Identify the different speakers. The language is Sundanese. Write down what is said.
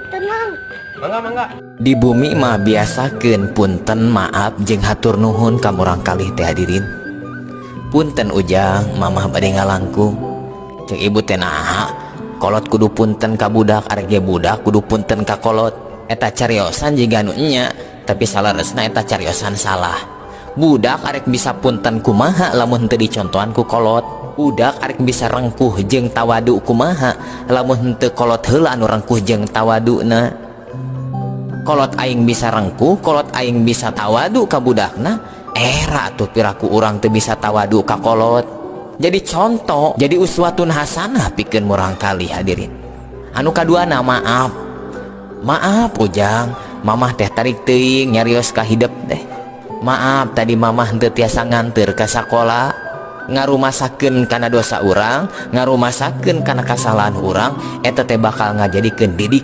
Speaker 1: Tenang.
Speaker 2: Mangga, mangga.
Speaker 3: Di bumi mah biasakeun punten, maaf, jeung hatur nuhun ka murangkalih teh, hadirin. "Punten, Ujang, Mamah bade ngalangkung." Cek ibu teh, "Naha kolot kudu punten ka budak, arek ge budak kudu punten ka kolot?" Eta cariosan jiga nu enya, tapi saleresna eta cariosan salah. Budak arek bisa punten kumaha lamun henteu dicontohan ku kolot? Budak arek bisa rengkuh jeung tawadu kumaha lamun henteu kolot heula anu rengkuh jeung tawaduna? Kolot aing bisa rengkuh, kolot aing bisa tawadu ka budakna, era tuh piraku urang teu bisa tawadu ka kolot. Jadi contoh, jadi uswatun hasanah pikeun murangkalih, hadirin. Anu kaduana, maaf. "Maaf, Ujang, Mamah teh tarik teuing nyarios ka hidep teh. Maaf, tadi Mamah henteu tiasa nganteur ka sakola." Ngarumasakeun kana dosa urang, ngarumasakeun kana kasalahan urang, eta teh bakal ngajadikeun didik.